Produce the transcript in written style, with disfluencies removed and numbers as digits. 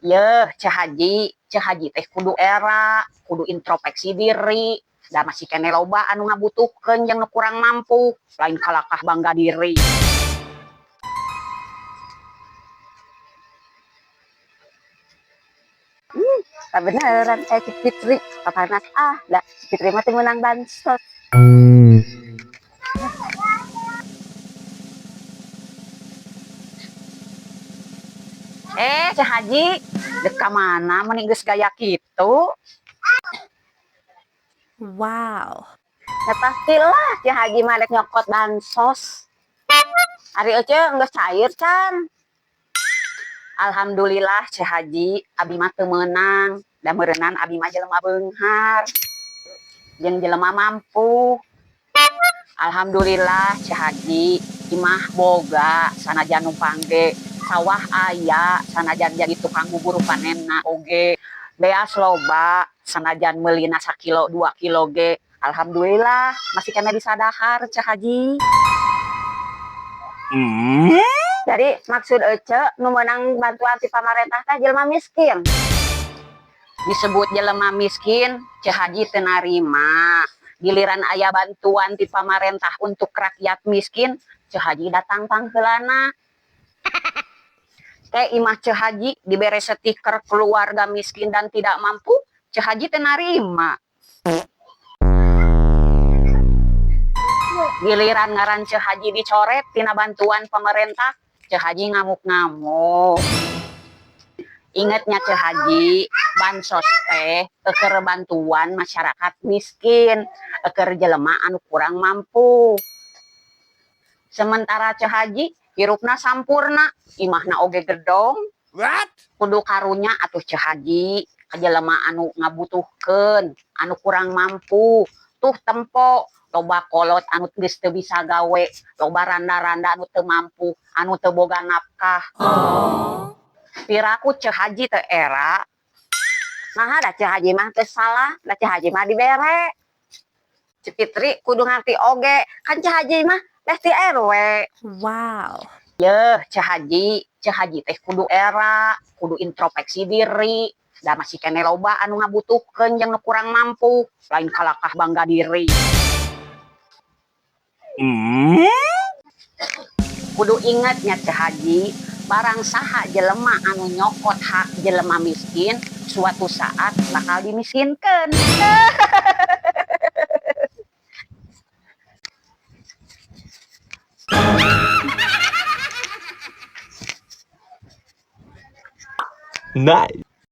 Yeuh, Ceu Haji, Ceu Haji teh kudu era, kudu introspeksi diri. Da masih keneh loba anu ngabutuhkeun jeung nu kurang mampu, lain kalakah bangga diri. Beneran eh si Fitri papanas ah, da si Fitri mah teu meunang bansos. Eh, Ceu Haji, dek ka mana meni geus gaya kitu? Wow. Ya pastilah Ceu Haji mah dek nyokot bansos. Ari ece geus cair can? Alhamdulillah, Ceu Haji, abi mah teu meunang. Da meureunan abi mah jelema beunghar jeung jelema mampu. Alhamdulillah, Ceu Haji, imah boga sanajan numpang ge, sawah aya sanajan jadi tukang bubur panenna oge, beas loba sanajan meulina sakilo 2 kilo ge. Alhamdulillah masih keneh bisa dahar, Ceu Haji. Jadi maksud ece nu meunang bantuan ti pamarentah teh jelema miskin? Disebut jelema miskin, Ceu Haji teu narima. Giliran aya bantuan ti pamarentah untuk rakyat miskin, Ceu Haji datang pangheulana. Teh imah Ceu Haji dibere stiker keluarga miskin dan tidak mampu, Ceu Haji teu narima. Giliran ngaran Ceu Haji dicoret tina bantuan pemerintah, Ceu Haji ngamuk-ngamuk. Inget nya, Ceu Haji, bansos teh keur bantuan masyarakat miskin, keur jelema anu kurang mampu. Sementara Ceu Haji hirupna sampurna, imahna oge gedong. What? Kudu karunya atuh, Ceu Haji, ka jelema anu ngabutuhkeun, anu kurang mampu. Tuh tempo loba kolot anu geus teu bisa gawe, loba randa-randa anu teu mampu, anu teu boga nafkah. Piraku Ceu Haji teu era? Nah, da Ceu Haji mah teu salah, da Ceu Haji mah dibere. Ceu Fitri kudu ngarti oge, kan Ceu Haji mah bestie RW. Wow. Yeuh, Ceu Haji, Ceu Haji teh kudu era, kudu introspeksi diri. Da masih keneh loba anu ngabutuhkeun jeung nu kurang mampu, lain kalakah bangga diri. Kudu inget nya, Ceu Haji, barang saha jelema anu nyokot hak jelema miskin, suatu saat bakal dimiskinkeun. Nice.